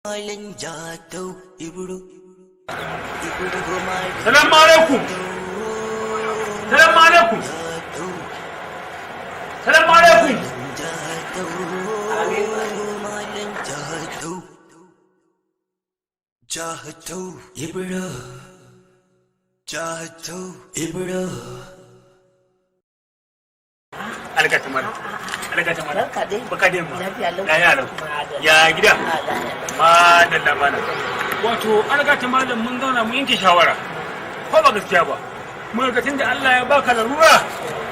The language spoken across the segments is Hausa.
Malam Jatau Ibro Ibro Malam. Salamu alaikum. Salamu alaikum. Salamu alaikum. Jatau, Malam Jatau, Jatau Ibro, Jatau Ibro. Alga ta mala. Alga ta mala. Barka dai. Baka dai ma. Lafiya lau. Lafiya lau. Ya gida? Madalla malam. Wato alga ta malam, mun zauna mun yanke shawara. Ko ba gaskiya ba? Mun ga tunda Allah ya baka larura,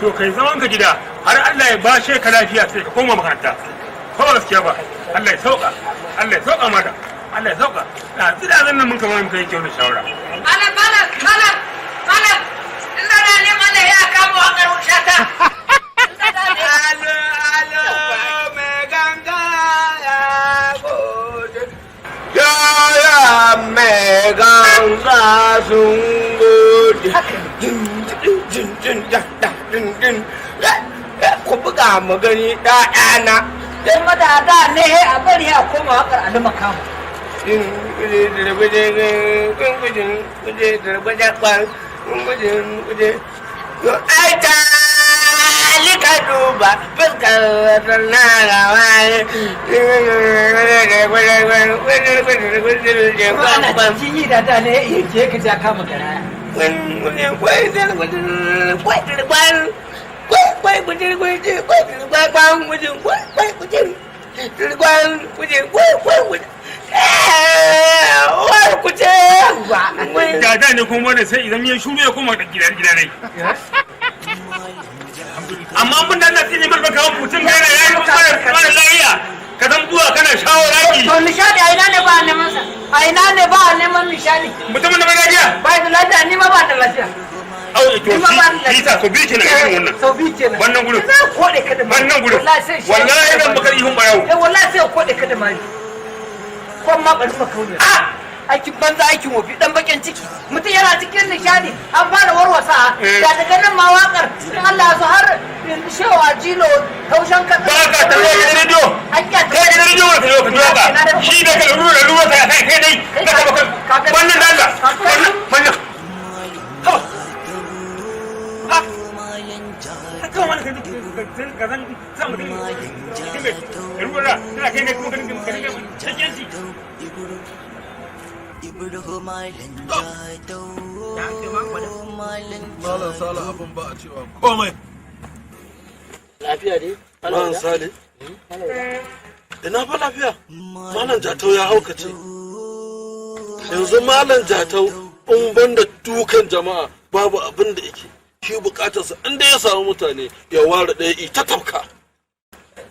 to kai zaman ka gida har Allah ya bashe ka lafiya, sai ka koma makaranta. Ko ba gaskiya ba? Allah ya sauka. Allah ya sauka mata. Allah ya sauka. Da tsida nan mun kamar muka yanke wannan shawara. Malam, malam, malam, malam, ina da ne malam ya kama wakar Shata. Alo, alo, mai ganga ya gode. Yaya mai ganga sun gode. Din, din, din, din, da, da, din, din. Ku buga mu gani ɗa'yana. Kuma da da ne a bari a koma wakar Ali Makamu. Din, din, din, din, din, din, din, din, din. Ai ta lika duba fuskar na gawa. Kuma ana cikin yi da da ne ya ke ka ja kama garaya. Da da ne kuma wannan sai idan ya shuru ya koma gida gida ne. Amma mun dan na tsini barka mutum yana yayi mara lafiya, ka san zuwa kana shawaraki. To nishadi a ina ne ba a neman sa? A ina ne ba a neman nishadi? Mutumin da bai lafiya. Ba da lafiya, ni ma ba da lafiya. Au, to Ni ma ba da shi sa so bi kenan irin wannan. Sau biyu kenan. Wannan gurin. Za ku kode ka da mari. Wannan gurin. Wallahi sai shi. Wallahi zan baka ihun barawo. Eh, wallahi sai kode ka da mari. Kon ma bari makauniya. Ah! Aikin banza, aikin wofi, dan bakin ciki. Mutum yana cikin nishadi an fara warwasa. Eh. Da daga nan ma wakar in Allah ya so har yanzu shewa jilo taushen ka. Ba ka tarwa gidan rediyo. An kya. Kai gidan rediyo ka zo ka ji waka. Shi da ka lura da lura ta kai kai dai. Ka baka wannan da Allah. Wannan wannan. Haba. Ah. Haka wani ka ka zan sa mutum dinga lura tana kai ne kuma ka dinga ka dinga shakiyanci. Ibro Malam Jatau, Malam. Malam Sale, abin ba a cewa komai. Lafiya dai? Malam Sale. Ina fa lafiya? Malam Jatau ya haukace. Yanzu Malam Jatau in banda dukan jama'a babu abin da yake. Shi bukatarsa inda ya samu mutane ya ware ɗaya ita tafka.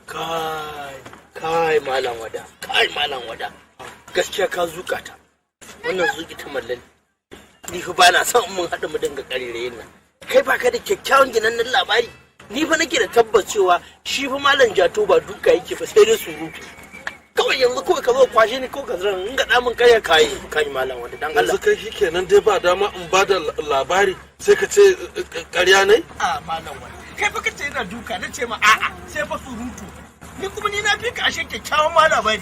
Kai, kai Malam Wada, kai Malam Wada. Gaskiya ka zuka ta. Wannan zuki ta mallal. Ni fa bana son in mun haɗu mu dinga ƙarerayin nan. Kai ba ka da kyakkyawan ginannen labari. Ni fa nake da tabbas cewa shi fa Malam Jato ba duka yake fa, sai dai surutu. Kawai yanzu kawai ka zo kwashe ni ko ka zan in ga min kai kai kai Malam Wada, dan Allah. Yanzu kai shi kenan dai ba dama in ba da labari sai ka ce ƙarya ne? A Malam Wada, kai fa kace yana duka, na ce ma a'a, sai fa surutu. Ni kuma ni na fi ka ashe kyakkyawan ma labari.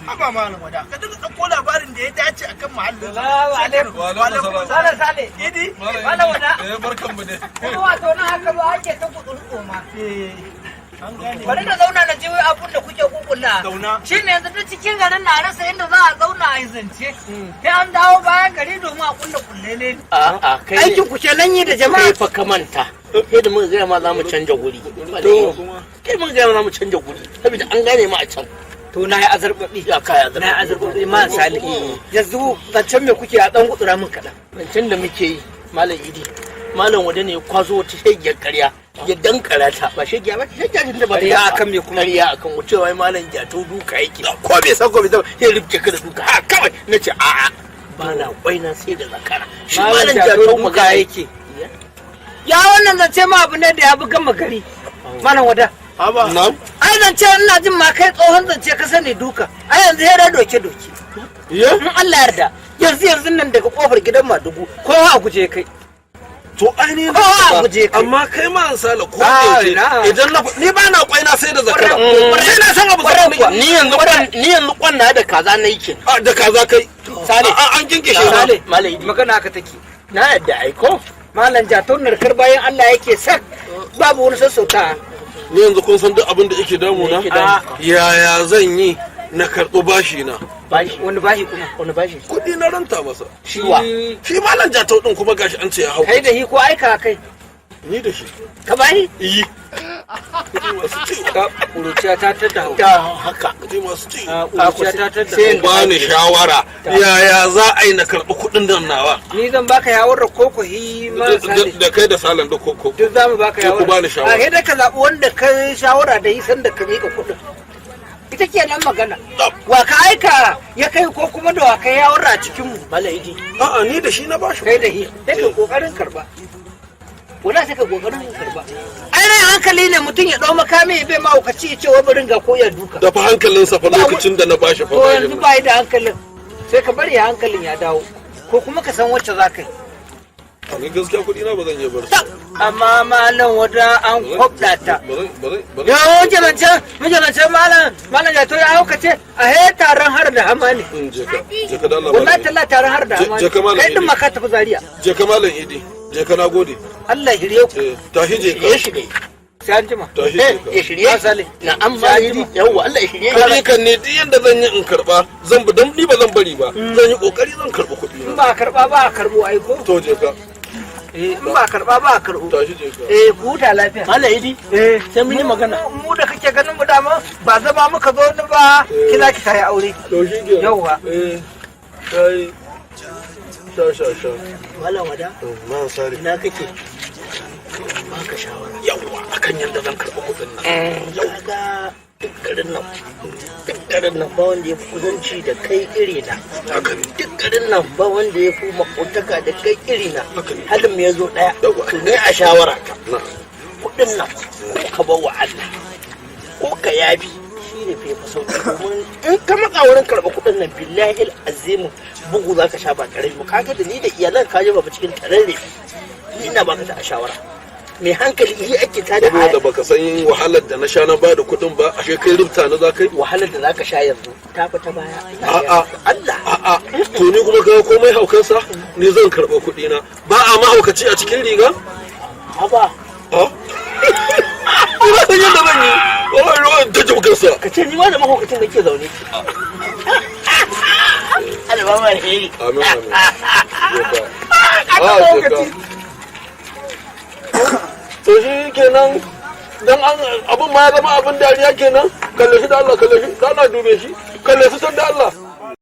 Haba Malam Wada, ka dinga ɗauko labarin da ya dace akan muhallin. Salamu alaikum. Wa alaikum salam. Sale, Sale. Idi. Malam Wada. Eh, barkan mu dai. Kuma wato nan haka ba ake ta kudurko ma. An gane. Bari na zauna na ji abun da kuke kukulla. Zauna. Shi ne yanzu duk cikin garin na rasa inda za a zauna a yi zance. Sai an dawo bayan gari domin a kulle kulle ne. A'a, kai Aikin ku kenan yi da jama'a. Kai fa ka manta. Sai da muka gaya ma za mu canja guri. To. Kai muka gaya ma za mu canja guri saboda an gane mu a can. To na yi azarbaɓi. Ya kaya. Na yi azarbaɓi ma Sale. Yanzu zancen me kuke a ɗan gutsura min kaɗan? Zancen da muke yi, Malam Idi, Malam Wada ne ya kwaso wata shegiyar karya ya dankara ta, ba shegiya ba, shegiya ce ta ba. Ƙarya akan me kuma? Ƙarya akan wucewa wai Malam Jato duka yake, ko bai san ko bai san sai rubke ka da duka ha kawai. Na ce a'a, ba na kwaina sai da zakara. Shi Malam Jato duka magana yake. Ya wannan zance ma abu ne da ya bi gama gari. Malam Wada. Haba. Na'am. Ai zance ina jin ma kai tsohon zance ka sani duka. Ai yanzu ya da doke doke. Ye? In Allah yarda yanzu yanzu nan daga kofar gidan Madugu kowa a guje kai. To ainihin Kowa a guje kai. Amma kai ma an sala ko Ah, yaushe ina. idan na ni ba na kwai na sai da zakara. Kwarai. Sai na san abu Kwarai zakara. kuwa. Ni yanzu kwan na da kaza na yake. Ah, da kaza kai. Sale. An kinkishe ma. Sale, Malam Idi. magana haka take. Na yadda aiko. Malam Jatau narkar bayan Allah yake sak babu wani sassauta. Ni yanzu kun san duk abin da yake damuna? Yake damu. Yaya zan yi na karɓi bashi na? Bashi. Wani bashi kuma. Wani bashi. Kuɗi na ranta masa. Shiwa. Shi malam Jatau din kuma gashi an ce ya hau. Kai da hi ko aika kai. Ni da shi. Ka bashi? Iyi. Kuɗi masu ciwo. Ka kuruciya ta tada hau. Ta haka. Kuɗi masu ciwo. Kuruciya ta tada Sai hau. Ba ni shawara yaya za a yi na karɓi kuɗin nan nawa. Ni zan baka yawar ko ko hi ma Sale. Da kai da salan da ko. Duk za mu baka Sai ku yawar. bani shawara. A sai dai ka zaɓi wanda ka shawara da yi sanda ka miƙa kuɗin. Ita ke nan magana. Wa ka aika ya kai ko kuma da wa ka yawar a cikin mu. Malam Idi. A'a, ni da shi na bashi. Kai da hi sai ka kokarin karba. Wala sai ka kokarin karba. Ai rai hankali ne mutum ya dau makami ya bai mahaukaci ya ce wai barin ga ko ya duka. Da fa hankalinsa fa lokacin da na bashi fa To bashin yanzu nan. ba da hankalin sai ka bari hankalin ya dawo ko kuma ka san wacce za ka yi. Ni gaskiya kuɗi na ba zan iya bar su. Amma malam wada an kwabda ta. Ba zan. Ya wuce malam malam ya to ya haukace a he taron har da hama ne. Je ka, je ka da Allah. Wallahi Malam Idi. talla taron har da hama Je ka ne. malam Kai din Idi. ma ka tafi Zaria. Je ka malam Idi. Je ka, na gode. Allah hirye ku. Eh, tashi je ka. Ya shige. Sai an jima. Tashi je ka. Ya shirye. Sale. Na'am Malam Idi. Yawwa Allah ya shirye. Kuɗi kan ne duk yanda zan yi in karɓa zan bi dan ni ba zan bari ba. Zan yi kokari zan karɓi kuɗi In na. ba a karba ba a karbo ai ko. To je ka. Eh, in ba a karba ba a karbo. Tashi je ka. Eh, ku huta lafiya. Malam Idi. Eh, Sai mun yi magana. Mu da kake ganin mu dama ba zama muka zo ni ba kina ki tayi aure. To shi ke. Yawwa. Eh. Kai. Sha sha sha. Malam Wada. Na sare. Ina kake? Baka shawara. Yawwa akan yanda zan karɓi kuɗin nan. Kaga duk garin nan. Duk garin nan ba wanda ya fi kusanci da kai iri na. Haka ne. Duk garin nan ba wanda ya fi makotaka da kai iri na. Haka ne. Halin mu ya zo ɗaya. Yawwa. To ne a shawara ta. Na. Kuɗin nan ko ka bar wa Allah ko ka yafi shi ne fi sauki domin in ka matsa wurin karɓa kuɗin nan billahi azimu bugu za ka sha ba ƙarami ba kaga da ni da iyalan ka jefa cikin tararre ni ina baka ta a shawara mai hankali yi ake tada Saboda baka san wahalar da na sha na bada kuɗin ba ashe kai rubuta na za kai. wahalar da zaka sha yanzu ta fi ta baya. A'a. Allah. A'a, to ni kuma kaga komai haukansa ni zan karɓa kuɗi na. Ba a mahaukaci a cikin riga? Haba. Ha? Ina san yadda zan yi. Wallahi ruwan ta jibgarsa. Ka ce ni ma da mahaukacin da ke zaune. Allah ba mu alheri. Amin amin. Je ka. Ah, je ka. To shi kenan dan an abin ma ya zama abin dariya kenan. Kalle shi da Allah, kalle shi, da Allah dube shi. Kalle su san da Allah.